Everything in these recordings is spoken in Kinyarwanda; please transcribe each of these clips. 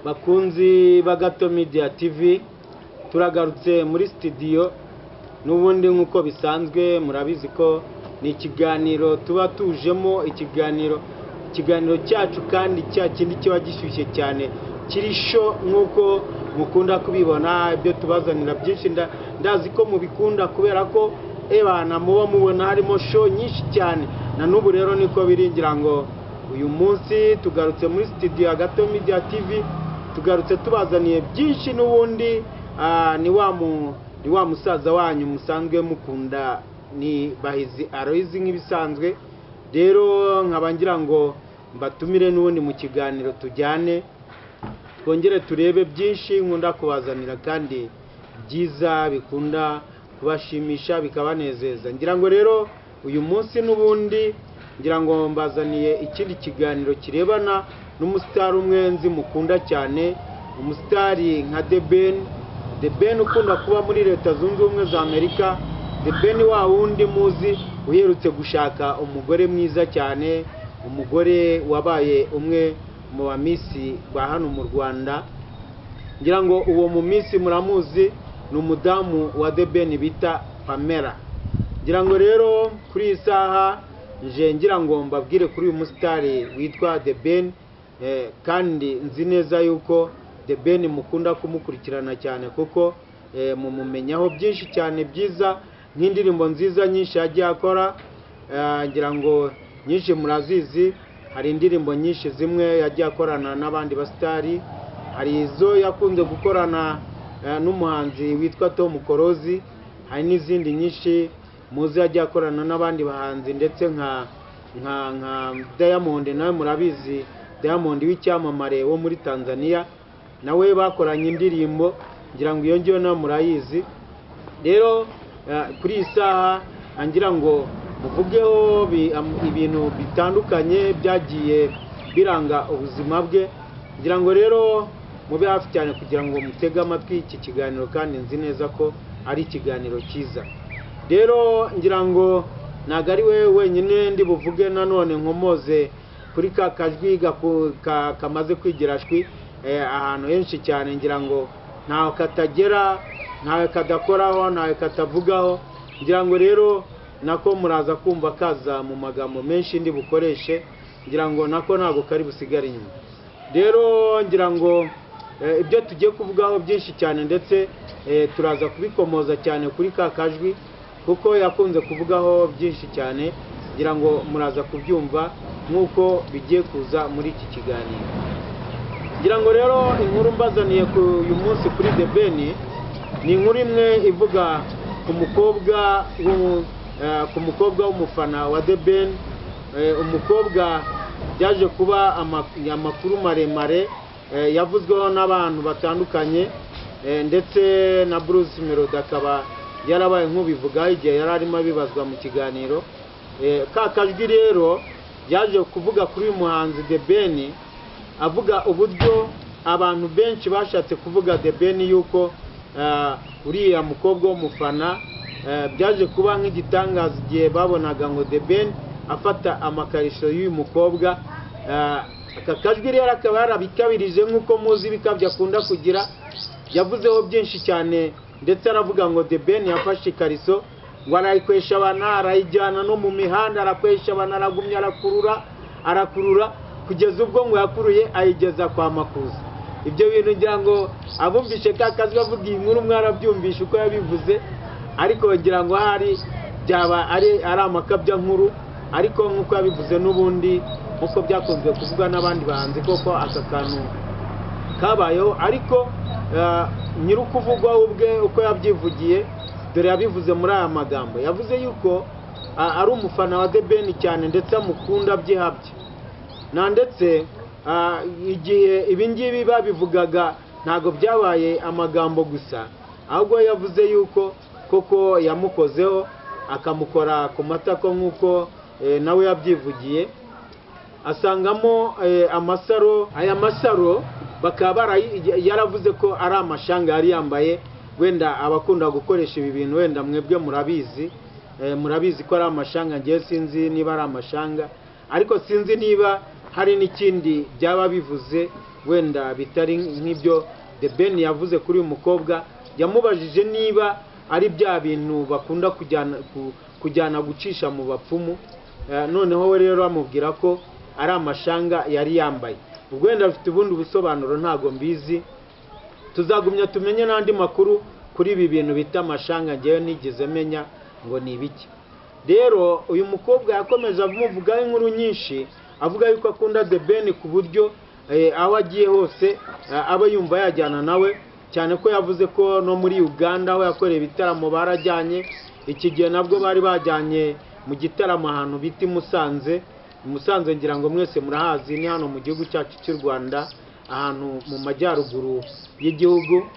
Bakunzi ba Gato Media TV, turagarutse muri studio n'ubundi nk'uko bisanzwe. Murabizi ko ni ikiganiro tuba tujemo, ikiganiro cyacu kandi cya kindi kiba gishyushye cyane, kiri show nk'uko mukunda kubibona. Ibyo tubazanira byinshi ndazi ko mubikunda, kubera ko ebana muba mubona harimo show nyinshi cyane. Na n'ubu rero niko biri. Ngira ngo uyu munsi tugarutse muri studio ya Gato Media TV, tugarutse tubazaniye byinshi n'ubundi. Ni wa musaza wanyu musanzwe mukunda, ni Bahizi Aloyizi nk'ibisanzwe. Rero nkaba ngira ngo mbatumire n'ubundi mu kiganiro, tujyane twongere turebe byinshi nkunda kubazanira kandi byiza bikunda kubashimisha bikabanezeza. Ngira ngo rero uyu munsi n'ubundi ngira ngo mbazaniye ikindi kiganiro kirebana n'umusitari umwe nzi mukunda cyane, umusitari nka The Ben. The Ben ukunda kuba muri Leta Zunze Ubumwe za Amerika, The Ben wa wundi muzi uherutse gushaka umugore mwiza cyane, umugore wabaye umwe mu ba Miss ba hano mu Rwanda. Ngira ngo uwo mu Miss muramuzi, ni umudamu wa The Ben bita Pamela. Ngira ngo rero kuri iyi saha nje ngira ngo mbabwire kuri uyu musitari witwa The Ben, kandi nzi neza yuko The Ben mukunda kumukurikirana cyane, kuko mumumenyaho byinshi cyane byiza, nk'indirimbo nziza nyinshi yagiye akora. Ngira ngo nyinshi murazizi. Hari indirimbo nyinshi zimwe yagiye akorana n'abandi basitari, hari izo yakunze gukorana n'umuhanzi witwa Tom Close, hari n'izindi nyinshi muzi yagiye akorana n'abandi bahanzi, ndetse nka Diamond. Nawe murabizi, Diamond w'icyamamare wo muri Tanzania, nawe bakoranye indirimbo. Ngira ngo iyo ngiyo nawe murayizi. Rero kuri iyi saha ngira ngo muvugeho ibintu bitandukanye byagiye biranga ubuzima bwe. Ngira ngo rero mube hafi cyane kugira ngo mutege amatwi iki kiganiro, kandi nzi neza ko ari ikiganiro cyiza. Rero ngira ngo ntabwo ari we wenyine ndi buvuge nanone, nkomoze kuri ka kajwi kamaze kwigira shwi ahantu henshi cyane. Ngira ngo ntawe katagera, ntawe kadakoraho, ntawe katavugaho. Ngira ngo rero nako muraza kumva kaza mu magambo menshi ndi bukoreshe. Ngira ngo nako ntabwo kari busigare inyuma. Rero ngira ngo ibyo tugiye kuvugaho byinshi cyane, ndetse turaza kubikomoza cyane kuri ka kajwi, kuko yakunze kuvugaho byinshi cyane. Ngira ngo muraza kubyumva nk'uko bigiye kuza muri iki kiganiro. Ngira ngo rero inkuru mbazaniye ku uyu munsi kuri The Ben ni inkuru imwe ivuga ku mukobwa w'umufana wa The Ben, umukobwa byaje kuba amakuru maremare, yavuzweho n'abantu batandukanye, ndetse na Bruce Melody akaba yarabaye nk'ubivugaho igihe yari arimo abibazwa mu kiganiro. Ka kajwi rero yaje kuvuga kuri uyu muhanzi The Ben, avuga uburyo abantu benshi bashatse kuvuga The Ben yuko uriya mukobwa w'umufana, byaje kuba nk'igitangaza igihe babonaga ngo The Ben afata amakariso y'uyu mukobwa. Aka kajwi rero akaba yarabikabirije nk'uko muzi ibikabyo akunda kugira. Yavuzeho byinshi cyane, ndetse aravuga ngo The Ben yafashe ikariso ngo arayikwesha abana, arayijyana no mu mihanda, arakwesha abana, aragumya arakurura, arakurura, kugeza ubwo ngo yakuruye ayigeza kwa Makuza. Ibyo bintu ngira ngo abumvishe ka kajwi avuga iyi nkuru mwarabyumvishe uko yabivuze, ariko ngira ngo ahari byaba ari amakabya nkuru. Ariko nk'uko yabivuze n'ubundi, nk'uko byakunze kuvugwa n'abandi bahanzi, koko aka kantu kabayeho. Ariko nyir'ukuvugwa ubwe uko yabyivugiye, dore yabivuze muri aya magambo. Yavuze yuko ari umufana wa The Ben cyane, ndetse amukunda byihabye na ndetse igihe ibi ngibi babivugaga ntabwo byabaye amagambo gusa, ahubwo yavuze yuko koko yamukozeho, akamukora ku matako nk'uko nawe yabyivugiye, asangamo amasaro. Aya masaro bakaba yaravuze ko ari amashanga yari yambaye. Wenda abakunda gukoresha ibi bintu, wenda mwebwe murabizi, murabizi ko ari amashanga. Ngewe sinzi niba ari amashanga, ariko sinzi niba hari n'ikindi byaba bivuze wenda bitari nk'ibyo The Ben yavuze kuri uyu mukobwa. Yamubajije niba ari bya bintu bakunda kujyana gucisha mu bapfumu. Noneho we rero amubwira ko ari amashanga yari yambaye. Ubwo wenda afite ubundi busobanuro ntago mbizi, tuzagumya tumenye n'andi makuru kuri ibi bintu bita amashanga, ngewe nigeze menya ngo ni ibiki. Rero uyu mukobwa yakomeje amuvugaho inkuru nyinshi, avuga yuko akunda The Ben ku buryo aho agiye hose aba yumva yajyana nawe, cyane ko yavuze ko no muri Uganda aho yakoreye ibitaramo barajyanye. Iki gihe nabwo bari bajyanye mu gitaramo ahantu bita i Musanze. Musanze ngira ngo mwese murahazi, ni hano mu gihugu cyacu cy'u Rwanda, ahantu mu majyaruguru y'igihugu.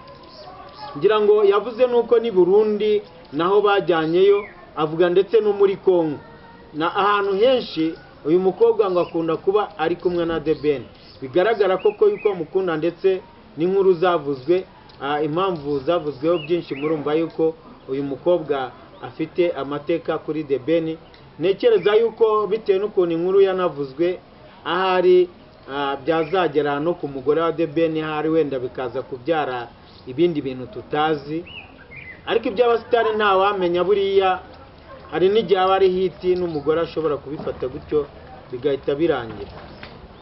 Ngira ngo yavuze nuko ni Burundi naho bajyanyeyo, avuga ndetse no muri Kongo na ahantu henshi. Uyu mukobwa ngo akunda kuba ari kumwe na The Ben, bigaragara koko yuko amukunda, ndetse n'inkuru zavuzwe, impamvu zavuzweho byinshi, murumva yuko uyu mukobwa afite amateka kuri The Ben. Ntekereza yuko bitewe n'ukuntu inkuru yanavuzwe, ahari byazagera no ku mugore wa The Ben, ahari wenda bikaza kubyara ibindi bintu tutazi. Ariko iby'abasitari ntawamenya, buriya hari n'igihe aba ari hiti n'umugore ashobora kubifata gutyo bigahita birangira.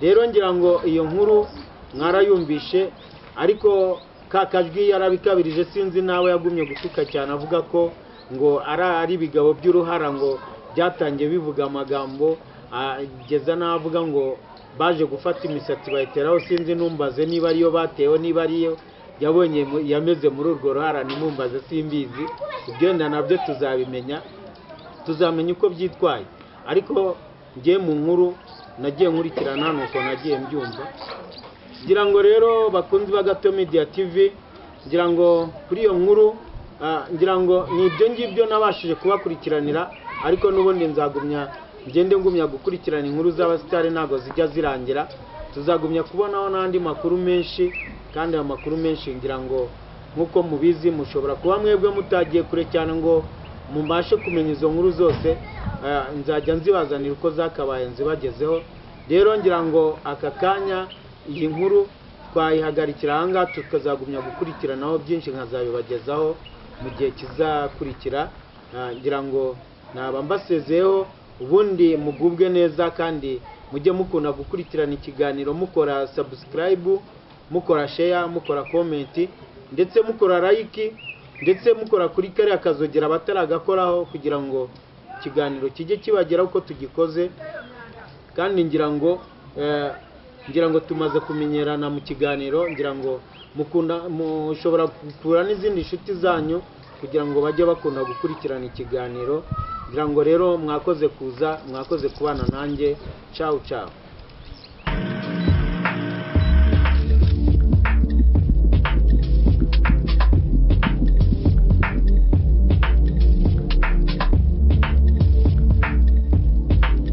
Rero ngira ngo iyo nkuru mwarayumvishe, ariko ka kajwi yarabikabirije, sinzi nawe yagumye gutuka cyane avuga ko ngo ari ibigabo by'uruhara ngo byatangiye bivuga amagambo, ageza n'avuga ngo baje gufata imisatsi bayiteraho, sinzi numbaze niba ariyo batewe, niba ariyo yabonye yameze muri urwo ruhara, nimumbaze simbizi. Ibyo wenda nabyo tuzabimenya, tuzamenya uko byitwaye. Ariko ngiye mu nkuru nagiye nkurikirana nuko nagiye mbyumva. Ngira ngo rero bakunzi ba Gato Media TV, ngira ngo kuri iyo nkuru ngira ngo ni ibyo ngibyo nabashije kubakurikiranira, ariko n'ubundi nzagumya ngende ngumya gukurikirana inkuru z'abasitari, ntago zijya zirangira. Tuzagumya kubonaho n'andi makuru menshi, kandi ayo makuru menshi ngira ngo nk'uko mubizi mushobora kuba mwebwe mutagiye kure cyane ngo mubashe kumenya izo nkuru zose. Nzajya nzibazanira uko zakabaye nzibagezeho. Rero ngira ngo aka kanya iyi nkuru twayihagarikira aha ngaha, tukazagumya gukurikiranaho byinshi nkazabibagezaho mu gihe kizakurikira. Ngira ngo naba mbasezeyeho, ubundi mugubwe neza, kandi mujye mukunda gukurikirana ikiganiro, mukora subscribe, mukora share, mukora comment, ndetse mukora like, ndetse mukora kuri kariya kazogera abataragakoraho, kugira ngo ikiganiro kijye kibageraho uko tugikoze. Kandi ngira ngo tumaze kumenyerana mu kiganiro, ngira ngo mukunda, mushobora gukura n'izindi nshuti zanyu kugira ngo bajye bakunda gukurikirana ikiganiro. Ngira ngo rero mwakoze kuza, mwakoze kubana nanjye. Ciao ciao.